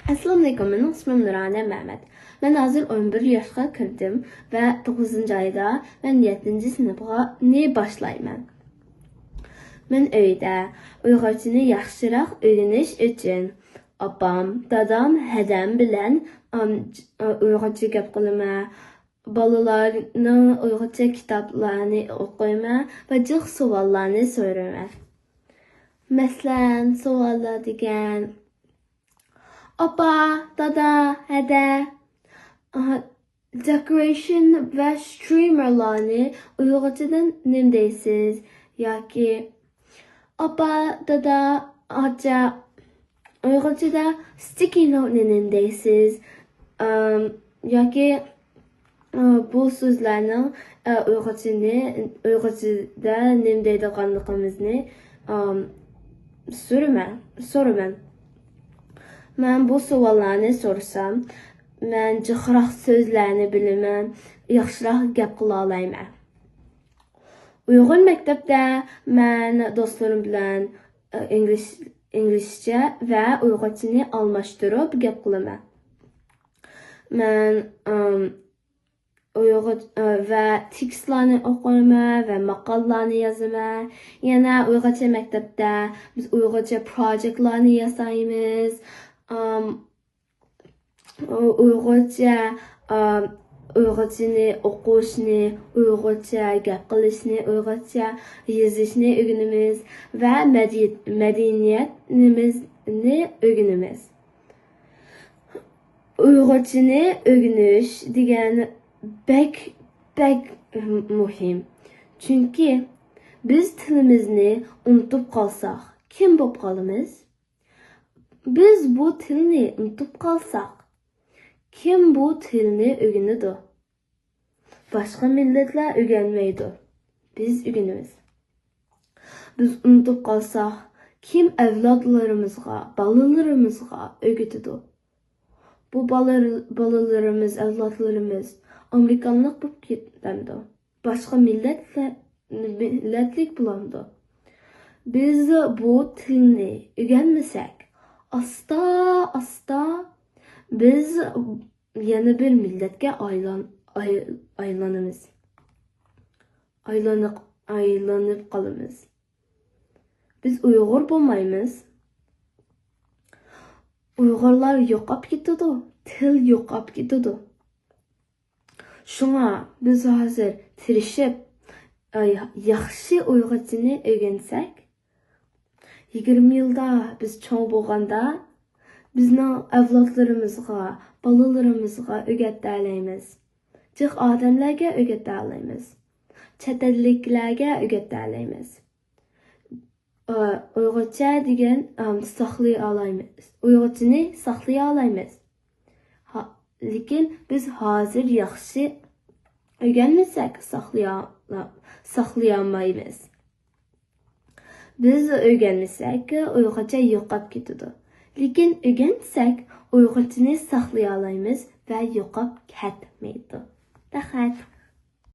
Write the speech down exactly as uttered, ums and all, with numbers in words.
ئەسسالامۇئەلەيكۇم، مېنىڭ ئىسمىم نۇرانە مەمەت. مەن ھازىر ئون بىر ياشقا كىردىم ۋە توققۇزىنچى ئايدا مەن يەتتىنچى سىنىپنى باشلايمەن. مەن ئۆيدە ئۇيغۇرچىنى ياخشىراق ئۆگىنىش ئۈچۈن ئاپام، دادام، ھەدەم بىلەن، ئام، ئۇيغۇرچە گەپ قىلىمەن. بالىلارنىڭ ئۇيغۇرچە كىتابلارنى ئوقۇيمەن ۋە جىق سوئاللارنى سورىمەن. مەسىلەن، سوئاللار دېگەن، ئاپا، دادا، ھەدە، ئا، دېكورېيشن ۋە سترىممېرلارنى ئۇيغۇرچىدىن نېمە دەيسىز؟ ياكى، ئاپا، دادا، ئاچا، ئۇيغۇرچىدا ستىكى نوتنى نېمە دەيسىز؟ ئام، ياكى، ئا، بۇ سۆزلەرنىڭ، ئا، ئۇيغۇرچىنى، ئۇيغۇرچىدا نېمە دەيدىغانلىقىمىزنى، ئام، سورىمەن، سورىمەن. مەن بۇ سوئاللارنى سورىسام، مەن جىقراق سۆزلەرنى بىلىمەن، ياخشىراق گەپ قىلالايمەن. ئۇيغۇر مەكتەپتە مەن دوستلىرىم بىلەن، ئە، ئىنگلىش-، ئىنگلىزچە ۋە ئۇيغۇرچىنى ئالماشتۇرۇپ گەپ قىلىمەن. مەن، ئىم، ئۇيغۇر، ئە، ۋە تېكىستلارنى ئوقۇيمەن ۋە ماقالىلارنى يازىمەن. يەنە ئۇيغۇرچە مەكتەپتە بىز ئۇيغۇرچە پروجېكتلارنى ياسايمىز. ئىم، ئۇ-، ئۇيغۇرچە، ئا، ئۇيغۇرچىنى ئوقۇشنى، ئۇيغۇرچە گەپ قىلىشنى، ئۇيغۇرچە يېزىشنى ئۆگىنىمىز ۋە مەدەنىيەتىمىزنى ئۆگىنىمىز. ئۇيغۇرچىنى ئۆگىنىش دېگەن بەك، بەك مۇھىم. چۈنكى بىز تىلىمىزنى ئۇنتۇپ قالساق، كىم بولۇپ قالىمىز؟ بىز بۇ تىلنى ئۇنتۇپ قالساق، كىم بۇ تىلنى ئۆگىنىدۇ؟ باشقا مىللەتلەر ئۆگەنمەيدۇ. بىز ئۆگىنىمىز. بىز ئۇنتۇپ قالساق، كىم ئەۋلادلىرىمىزغا، بالىلىرىمىزغا ئۆگىتىدۇ؟ بۇ بالىلىرىمىز، ئەۋلادلىرىمىز ئامېرىكانلىق بولۇپ كېتەمدۇ؟ باشقا مىللەتلىك بولامدۇ؟ بىز بۇ تىلنى ئۆگەنمىسەك، ئاستا-ئاستا بىز يەنە بىر مىللەتكە ئايلان-، ئاي-، ئايلىنىمىز. ئايلىنىپ، ئايلىنىپ قالىمىز. بىز ئۇيغۇر بولمايمىز. ئۇيغۇرلار يوقاپ كېتىدۇ، تىل يوقاپ كېتىدۇ. شۇڭا بىز ھازىر تىرىشىپ، ئاي، ياخشى ئۇيغۇرچىنى ئۆگەنسەك، يىگىرمە يىلدا بىز چوڭ بولغاندا، بىزنىڭ ئەۋلادلىرىمىزغا، بالىلىرىمىزغا ئۆگەتەلەيمىز. جىق ئادەملەرگە ئۆگەتەلەيمىز. چەت ئەللىكلەرگە ئۆگەتەلەيمىز. ئۇيغۇرچە دېگەن، ئام، ساقلىيالايمىز. ئۇيغۇرچىنى ساقلىيالايمىز. ھا-، لېكىن بىز ھازىر ياخشى ئۆگەنمىسەك، ساقلىيالا-، ساقلىيالمايمىز. بىز ئۆگەنمىسەك، ئۇيغۇرچە يوقاپ كېتىدۇ. لېكىن ئۆگەنسەك، ئۇيغۇرچىنى ساقلىيالايمىز ۋە يوقاپ كەتمەيدۇ. رەھمەت.